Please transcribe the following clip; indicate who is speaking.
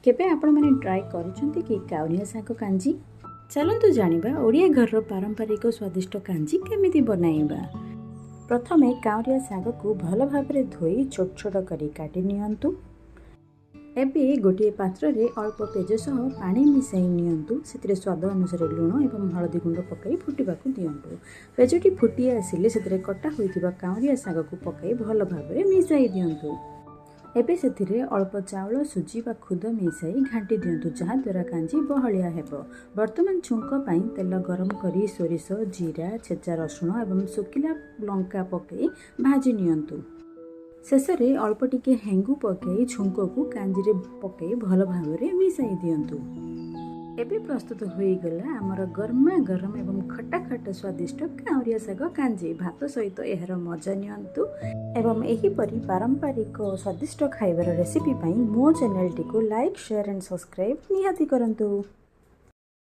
Speaker 1: କେବେ ଆପଣମାନେ ଟ୍ରାଏ କରିଛନ୍ତି କି କାଉରିଆ ଶାଗ କାଞ୍ଜି? ଚାଲନ୍ତୁ ଜାଣିବା ଓଡ଼ିଆ ଘରର ପାରମ୍ପରିକ ସ୍ୱାଦିଷ୍ଟ କାଞ୍ଜି କେମିତି ବନାଇବା। ପ୍ରଥମେ କାଉରିଆ ଶାଗକୁ ଭଲ ଭାବରେ ଧୋଇ ଛୋଟ ଛୋଟ କରି କାଟି ନିଅନ୍ତୁ। ଏବେ ଗୋଟିଏ ପାତ୍ରରେ ଅଳ୍ପ ପେଜ ସହ ପାଣି ମିଶାଇ ନିଅନ୍ତୁ। ସେଥିରେ ସ୍ୱାଦ ଅନୁସାରେ ଲୁଣ ଏବଂ ହଳଦୀ ଗୁଣ୍ଡ ପକାଇ ଫୁଟିବାକୁ ଦିଅନ୍ତୁ। ପେଜଟି ଫୁଟି ଆସିଲେ ସେଥିରେ କଟା ହୋଇଥିବା କାଉରିଆ ଶାଗକୁ ପକାଇ ଭଲ ଭାବରେ ମିଶାଇ ଦିଅନ୍ତୁ। ଏବେ ସେଥିରେ ଅଳ୍ପ ଚାଉଳ ସୁଜି ବା ଖୁଦ ମିଶାଇ ଘାଣ୍ଟି ଦିଅନ୍ତୁ, ଯାହାଦ୍ୱାରା କାଞ୍ଜି ବହଳିଆ ହେବ। ବର୍ତ୍ତମାନ ଛୁଙ୍କ ପାଇଁ ତେଲ ଗରମ କରି ସୋରିଷ, ଜିରା, ଛେଚା ରସୁଣ ଏବଂ ଶୁଖିଲା ଲଙ୍କା ପକାଇ ଭାଜି ନିଅନ୍ତୁ। ଶେଷରେ ଅଳ୍ପ ଟିକେ ହେଙ୍ଗୁ ପକାଇ ଛୁଙ୍କକୁ କାଞ୍ଜିରେ ପକାଇ ଭଲ ଭାବରେ ମିଶାଇ ଦିଅନ୍ତୁ। ଏବେ ପ୍ରସ୍ତୁତ ହୋଇଗଲା ଆମର ଗରମା ଗରମ ଏବଂ ଖଟା ଖଟା ସ୍ୱାଦିଷ୍ଟ କାଉରିଆ ଶାଗ କାଞ୍ଜି। ଭାତ ସହିତ ଏହାର ମଜା ନିଅନ୍ତୁ ଏବଂ ଏହିପରି ପାରମ୍ପରିକ ସ୍ୱାଦିଷ୍ଟ ଖାଇବାର ରେସିପି ପାଇଁ ମୋ ଚ୍ୟାନେଲଟିକୁ ଲାଇକ୍, ସେୟାର ଆଣ୍ଡ ସବସ୍କ୍ରାଇବ୍ ନିହାତି କରନ୍ତୁ।